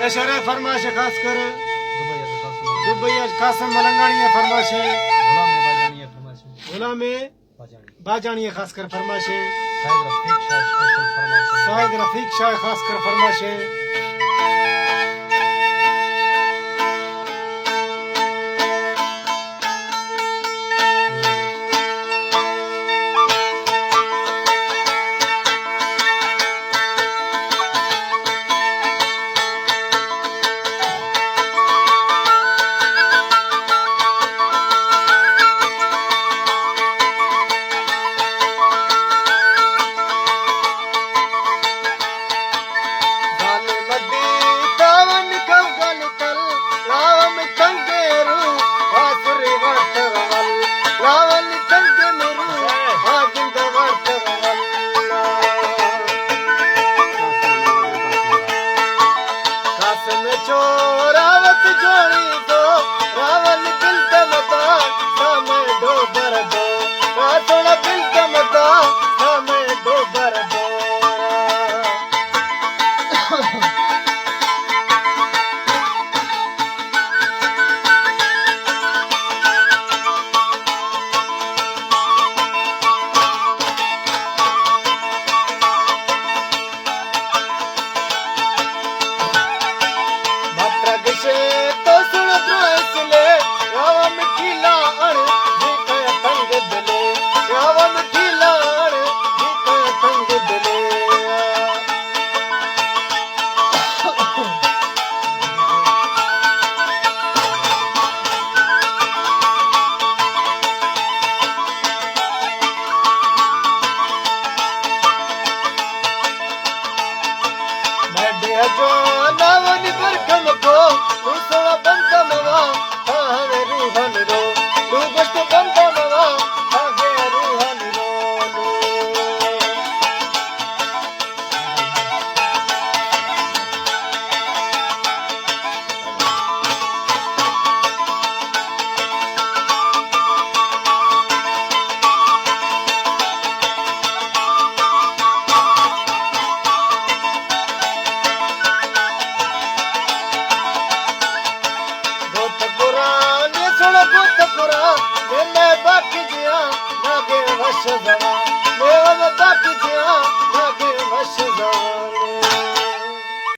اے شعر ءِ فرمائش خاص کر دبئی ءِ قاسم ملنگانی ءِ فرمائش ءَ۔ غلام باجانی ءِ فرمائش ءَ۔ غلام باجانی۔ باجانی ءِ خاص کر فرمائش ءَ۔ سید رفیق شاہ ءِ خاص کر فرمائش ءَ۔ سید رفیق شاہ ءِ خاص کر فرمائش ءَ۔